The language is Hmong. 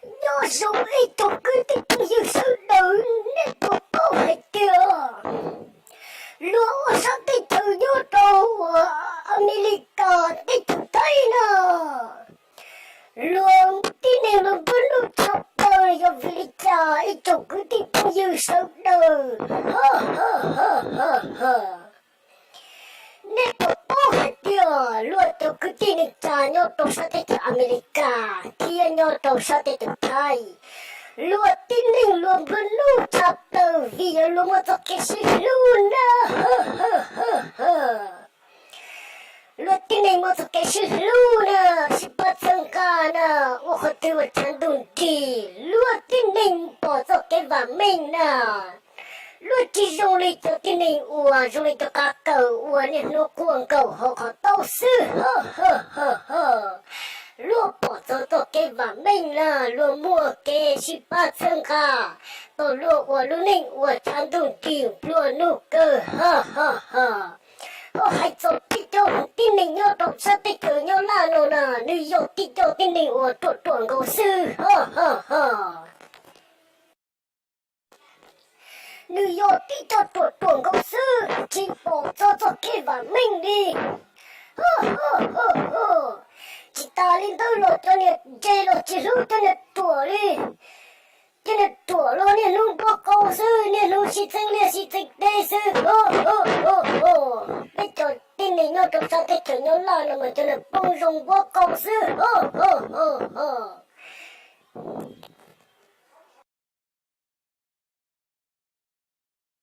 Nyob zoo ib tsoom kwv tij phooj ywg sawv daws, nej puas paub hais tias luag ua sab teb chaws nyob rau Amelikas teb chaws Thaib na, luag tib neeg luag nplua nuj tshaj plaws yog vim li cas ib tsoom kwv tij phooj ywg sawv daws? Nej puas paub hais tias luag cov kwv tij neej tsa nyob rau sab teb chaws Amelikas thiab nyob rau sab teb chaws Thaib, luag tib neeg luag nplua nuj tshaj plaws vim yog luag muaj txoj kev sib hlub na. Luag tib neeg muaj txoj kev sib hlub na, sib pab txhawb nqa na, ua qhov twg ua tshav ntuj nrig luag tib neeg pom txoj kev vam meej na. Luag tsis zoo li cov tib neeg uas zoo li cov qav kaws uas niaj hnub quaj nkaus hauv qhov taub xwb. Luag pom txog txoj kev vam meej na, luag muaj kev sib pab txhawb nqa, tau luag ua lub neej uas tshav ntuj nrig nplua nuj kawg. Ho hais txog peb cov tib neeg nyob rau sab teb chaws Nyab Laj no na, nws yog tib cov tib neeg uas ruam ruam nkaus xwb. Nws yog tib cov ruam ruam nkaus xwb, tsis pom txog txoj kev vam meej li. Tsis tas li ntawd los cov niag ntse los tsis hlub cov niag ruam li. Cov niag ruam los niaj hnub npuab qau xwb, niaj hnub sib txeeb liaj sib txeeb teb xwb. Peb cov tib neeg nyob rau sab teb chaws Nyab Laj no mas cov niag poob zoo npuab qau xwb.